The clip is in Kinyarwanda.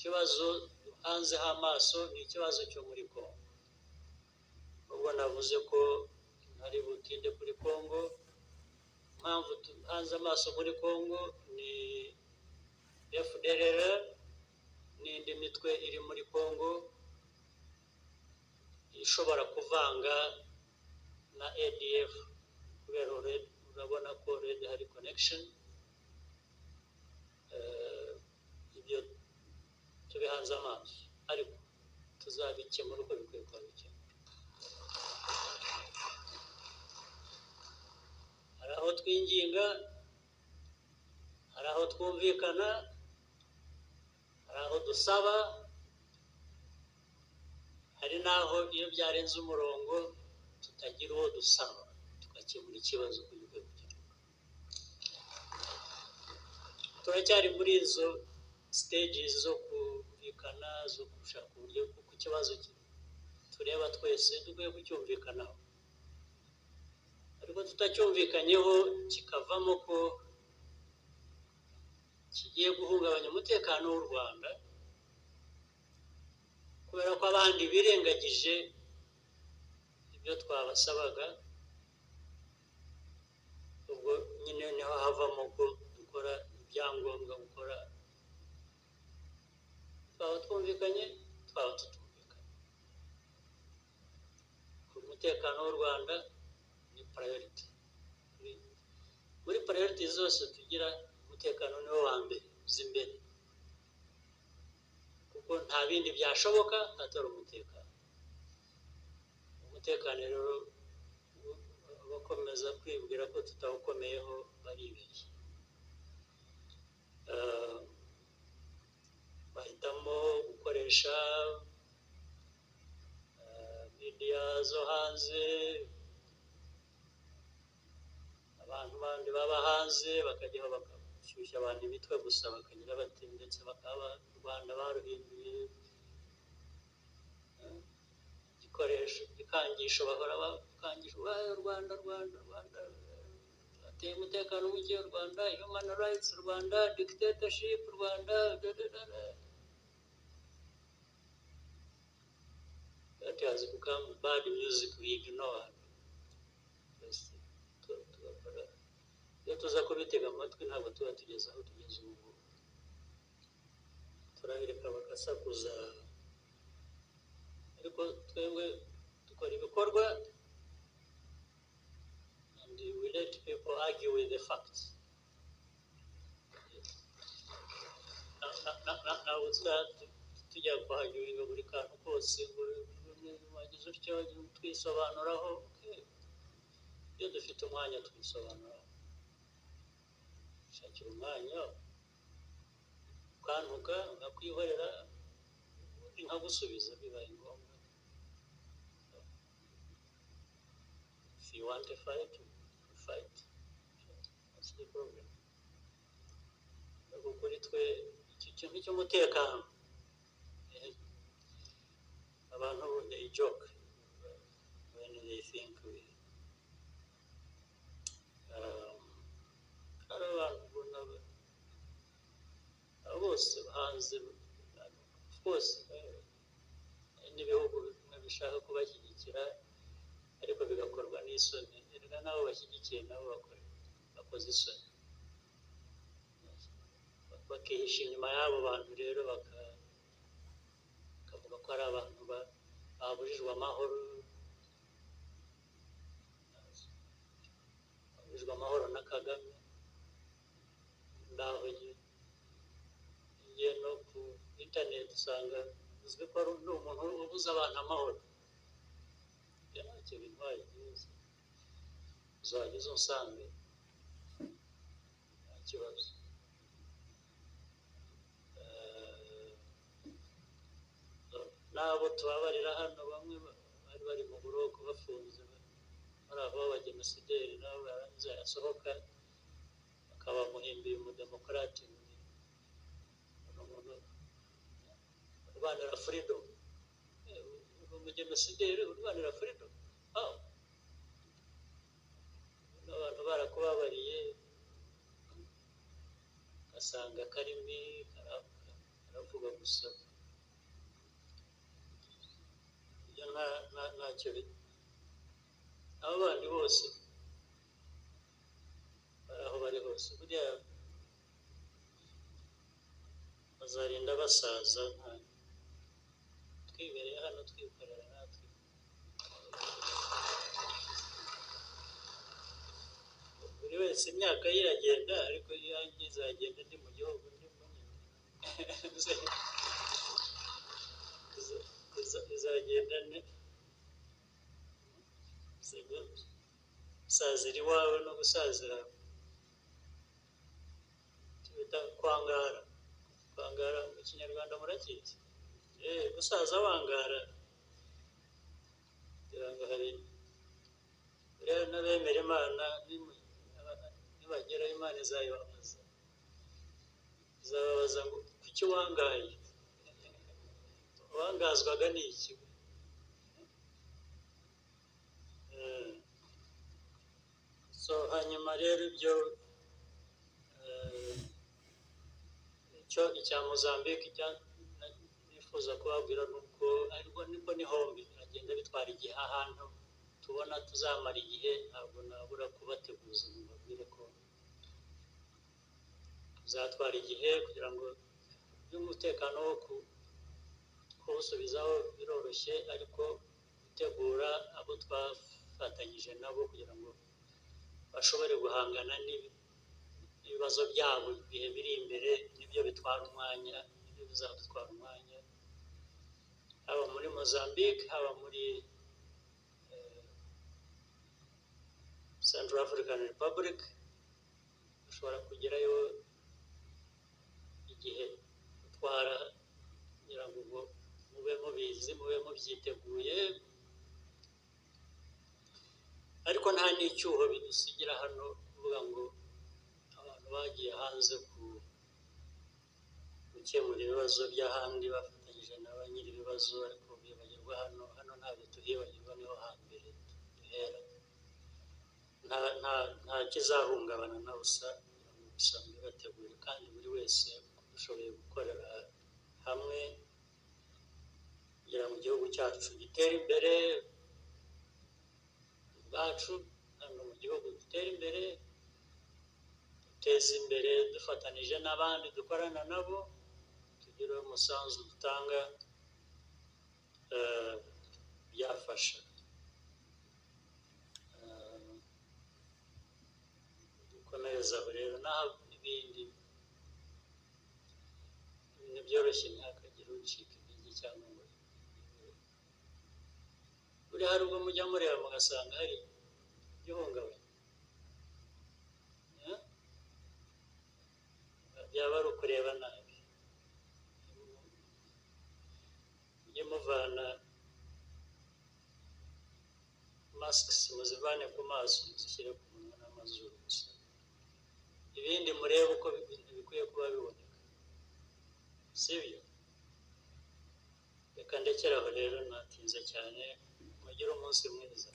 Ikibazo duhanzeho amaso ni ikibazo cyo muri Kongo. Ubwo navuze ko ntari butinde kuri Kongo, impamvu duhanze amaso muri Kongo ni FDLR n'indi mitwe iri muri Kongo ishobora kuvanga na ADF, kubera urabona ko already hari connection. Ibyo tubihanze amaso, ariko tuzabikemura uko bikwiye kuba bikemura. Hari aho twinginga, hari aho twumvikana, hari aho dusaba, hari n'aho iyo byarenze umurongo tutagira uwo dusaba, tugakemura ikibazo uko gikwiye gukemuka. Turacyari muri izo stages zo kumvikana, zo gushaka uburyo, kuko ikibazo tureba twese dukwiye kucyumvikanaho, ariko tutacyumvikanyeho kikavamo ko kigiye guhungabanya umutekano w'u Rwanda, kubera ko abandi birengagije ibyo twabasabaga. Ubwo nyine niho havamo ko dukora ibyangombwa gukora, twaba twumvikanye, twaba tutumvikanye. Ku mutekano w'u Rwanda ni priority. Muri priority zose tugira, umutekano niwo wa mbere uza imbere, kuko nta bindi byashoboka hatari umutekano. Umutekano rero, bakomeza kwibwira ko tutawukomeyeho baribeshya. Bahitamo gukoresha media zo hanze, abantu bandi baba hanze bakajyaho bagashyushya abantu imitwe gusa, bakagira bati, ndetse bakaba u Rwanda baruhinduye igikoresho, igikangisho, bahora bakangisha u Rwanda, Rwanda, Rwanda ateye umutekano muke, u Rwanda human rights, u Rwanda dictatorship, u Rwanda da, da, da, da. That has become bad music we ignore. Just tugakora iyo tuza kubitega amatwi, ntabwo tuba tugeze aho tugeze ubu ngubu. Turabireka bagasakuza, ariko twebwe dukora ibikorwa and we let people argue with the facts. Ntabwo tujya kuhaguinga buri kantu kose ngo wagize utyo twisobanuraho. Okay. Iyo dufite umwanya twisobanuraho, shakira umwanya ukantuka nkakwihorera, ubundi nkagusubiza bibaye ngombwa. If you want to fight, we fight. That's the problem. Ariko kuri twe iki kintu cy'umutekano, abantu they joke when they think we hari abantu ubona abo bose hanze, of course, n'ibihugu bimwe bishaka kubashyigikira, ariko bigakorwa n'isoni. Erega n'abo bashyigikiye nabo bakoze isoni, bakihisha inyuma y'abo bantu rero, bakavuga ko ari abantu babujijwe amahoro, babujijwe amahoro na Kagame. Ndaho ngiye no ku interineti usanga uzwi ko ari umuntu ubuza abantu amahoro. Ibyo ntacyo bintwaye rwose, uzajya uza unsange, nta kibazo. N'abo tubabarira hano, bamwe bari bari mu buroko bafunze, bari aho b'abagenosideri, nabo barangiza yasohoka bakabamuhimbiye umudemokarati, ni umuntu urwanira freedom. Uri umugenosideri urwanira freedom? How? Abantu barakubabariye, ugasanga karimi Aravuga gusa, ibyo ntacyo. Abo bandi bose bari aho bari hose, buriya bazarinda basaza, nta twibereye hano twikorera natwe. Buri wese imyaka ye iragenda, ariko iyanjye izagenda ndi mu gihugu, ndi munini, izagenda gusazira iwawe no gusazira bita kwangara. Kwangara mu Kinyarwanda murakizi? Gusaza wangara, kugira ngo hari rero n'abemera Imana, nibageraho Imana izayibabaza, izababaza ngo kuki wangaye? Wangazwaga ni iki? So hanyuma rero ibyo icyo icya Mozambique nifuza kubabwira ni uko ariko niko ni hombi biragenda bitwara igihe. Ahantu tubona tuzamara igihe, ntabwo nabura kubateguza ngo mbabwire ko bizatwara igihe kugira ngo by'umutekano wo kuwusubizaho biroroshye, ariko gutegura abo twafatanyije nabo kugira ngo bashobore guhangana n'ibibazo byabo ibihe biri imbere, nibyo bitwara umwanya, nibyo bizadutwara umwanya, haba muri Mozambique, haba muri Central African Republic. Dushobora kugerayo igihe gutwara, kugira ngo ubwo mube mubizi, mube mubyiteguye. Ariko nta n'icyuho bidusigira hano kuvuga ngo abantu bagiye hanze gukemura ibibazo by'ahandi bafatanyije na ba nyiri ibibazo, ariko bibagirwa hano. Hano ntabwo tuhibagirwa, niho hambere duhera. Nta kizahungabana na busa, kugira ngo gusa mbibategure, kandi buri wese dushoboye gukorera hamwe kugira ngo igihugu cyacu gitere imbere, ubwacu hano mu gihugu dutere imbere, duteze imbere dufatanije n'abandi dukorana nabo, tugire umusanzu dutanga, byafasha. Dukomereze aho rero, naho ibindi ibintu byoroshye, ntihakagire ucika intege cyangwa ngo buriya hari ubwo mujya mureba mugasanga hari igihungabanye, byaba ari ukureba nabi. Mujye muvana masks, muzivane ku maso, muzishyire ku munwa n'amazuru gusa, ibindi murebe uko ibintu bikwiye kuba biboneka, sibyo? Reka ndekere aho rero, natinze cyane. Mugire umunsi mwiza.